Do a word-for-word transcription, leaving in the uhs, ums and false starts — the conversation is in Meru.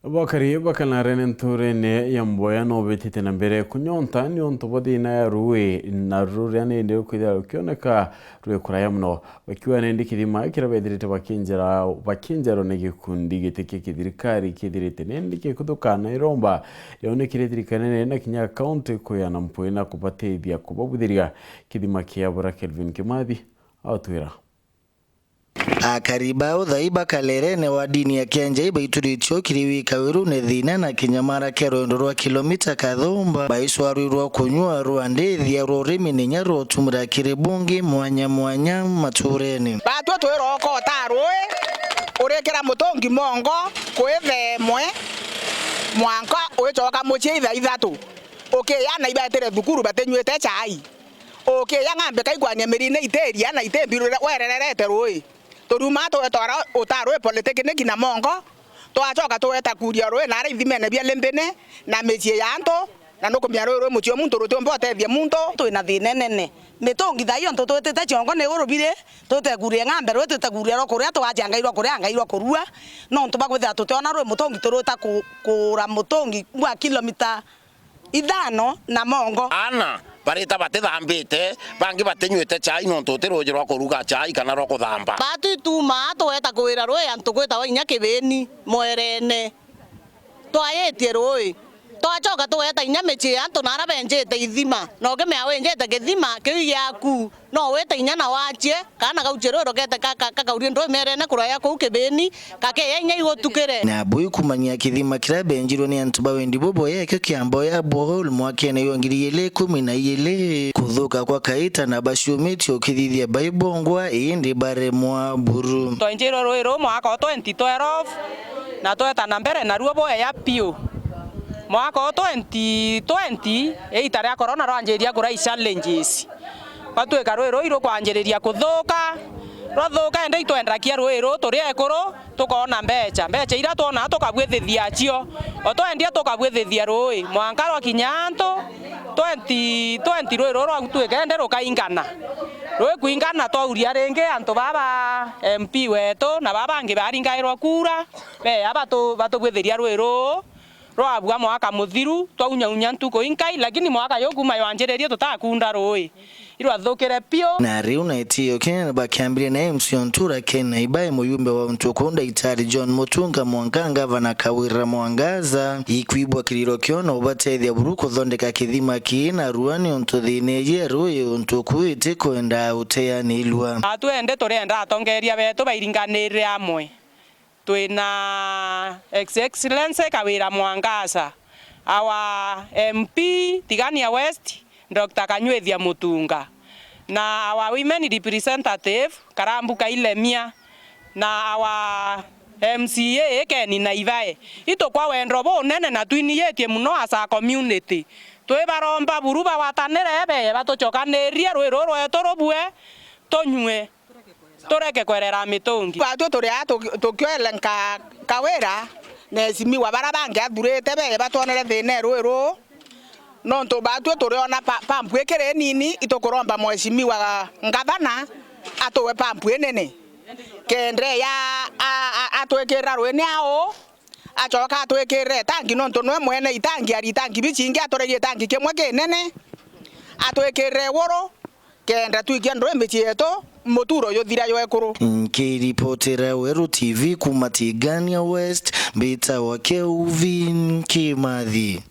Bakari bakanarene nturene ya Mboya no betite na mbere kunyonta niuntu bwa thina ya rui, na ruria nindi rukwithira rukioneka rwi kuraya muno. Bakiuga nindi kithima kiria bethirite bakinjera, bakinjerwa ni gikundi giti kia kithirikari kithirite nindi gikuthuka na iromba rionekire thirikari nene na kinya kaunti kuyana mpwi na kubatethia kubabuthiria kithima kiabura. Kelvin Kimathi autwira. Akari ba uthai ba Kalerene wa dini ya Kianjai baituritio kiri wika wirune thina na kinyamara kia rwendo rwa kilomita kathumba, baicwarwirwa kunyua rwa ndithia rwa urimi ninya rwa utumira kiri bungi mwanya mwanya maturene. Batwi twiroko ta rui, urikira mutungi mongo kwithemwe, mwanka wicoka mucii ithaa ithatu. Ukiya ana ibaetire thukuru batinyuite chai. Ukiya ng'ambe kaikwania mirine itiria na itimbirure werererete rui. Turiuma twetwara utarwe politiki niki na mongo. Twacoka tweta kuria rui na aria ithimene bia limbine na micii ya antu, na nukumenya rui rwi mucii o muntu rutiumba utethia muntu. Twina thina inene. Mitungi thaa ii ontu twitite ciongo ni iguru biri, twitekuria ng'ambe rui, twitekuria rwa kuria, twacia ngai rwa kuria, ngai rwa kurua. Nontu bwa kwithira tutiona rui mutungi, turwita ku-, kuura mutungi bwa kilomita ithano na mongo. Ana barita batithambite, bangi batinyuite chai nontu uti ruuji rwa kuruga chai kana rwa kuthamba. Batwi tumaa tweta kuwira rui antu gwitawa inya Kibini, Mwerene. Twayitie rui. Twacoka tugeta inya micii ya antu na aria benjite ithima. Na ukimea winjite kithima, kiu i giaku. No wite inya na wacie, kana gaucie rui rukete ka-, ka-, kakaurie ndui mierene kuraya kuu Kibini, kakeya inya igutukire. Na bui kumania kithima kiria benjirwe ni antu ba wendi buboya, ekio kia Mboya borehole mwakene jwa ngiri igiri ikumi na igiri. Kuthuka kwa kaita na baciumitie ukithithia baibongwa, indi baremwa buru. Twenjirwe rui ruu mwaka o twenty twelve, na tweta na mbere naruo bweya piu. Mwaka o twenty twenty, iita ria corona rwanjiria kurai challenges. Gwatuika rui ruu irukwanjiriria kuthuka, rwathuka indi itwendakia rui ruu turi ekuru, tukoona mbecha. Mbecha iria twonaa tukabwithithia cio. O twendia tukabwithithia rui. Mwanka rwakinya antu, twenty twenty rui ruu rwatuika indi rukaingana. Rwikwingana twauria ringi antu baba M P wetu na baba bangi baringairwa kura, beya batu-, batubwithiria rui ruu. Rwabua mwaka muthiru, twaunyaunya ntuku inkai, lakini mwaka juu kuuma jwanjiririe tutakunda rui. Irwathukire piu. Na riu na itio kinene bakiambiria na M C o ntura Ken Naibai, muyumbe wa untu kuu Daktari John Mutunga, mwanka ngavana Kawira Mwangaza, ikwibwa kiriro kio na ubatethia buru kuthondeka kithima kii na rua ni untu thina iji ya rui untu kuu itikwenda uteanirua. Atwende turienda atongeria betu bairinganirire amwe. Twina Ex-, Excellency Kawira Mwangaza, our M P Tigania West, Doctor Kanyuithia Mutunga, na our women representative, Karambu Kailemia, na our M C A Ken Naibai. Itukwa wendo bunene na twiniyitie muno as a community. Twibaromba buru bagwatanire beye batucokanirie rui ruu rwetu rubue, tunyue. Tureke kwerera mitungi. Batwi turi aa tuki-, tukioelenka Kawira na esimiwa bara bangi athurite beye batwonere thina e rui ruu. Nontu batwi turiona pa-, pampu ikiri nini, itukuromba mwesimiwa ngavana atuwe pampu inene. Kenda ya a-, a-, atwikirira rui ni au, acoka atwikirire itangi, nontu nwe mwene itangi ari itangi bicingi, aturerie itangi kimwe kinene, atwikirire iguru. Kenda twikia ndui micii yetu, muturo juthira jwa ekuru. Nkiripotera Weru T V kuuma Tigania West, mbitawa Kelvin Kimathi.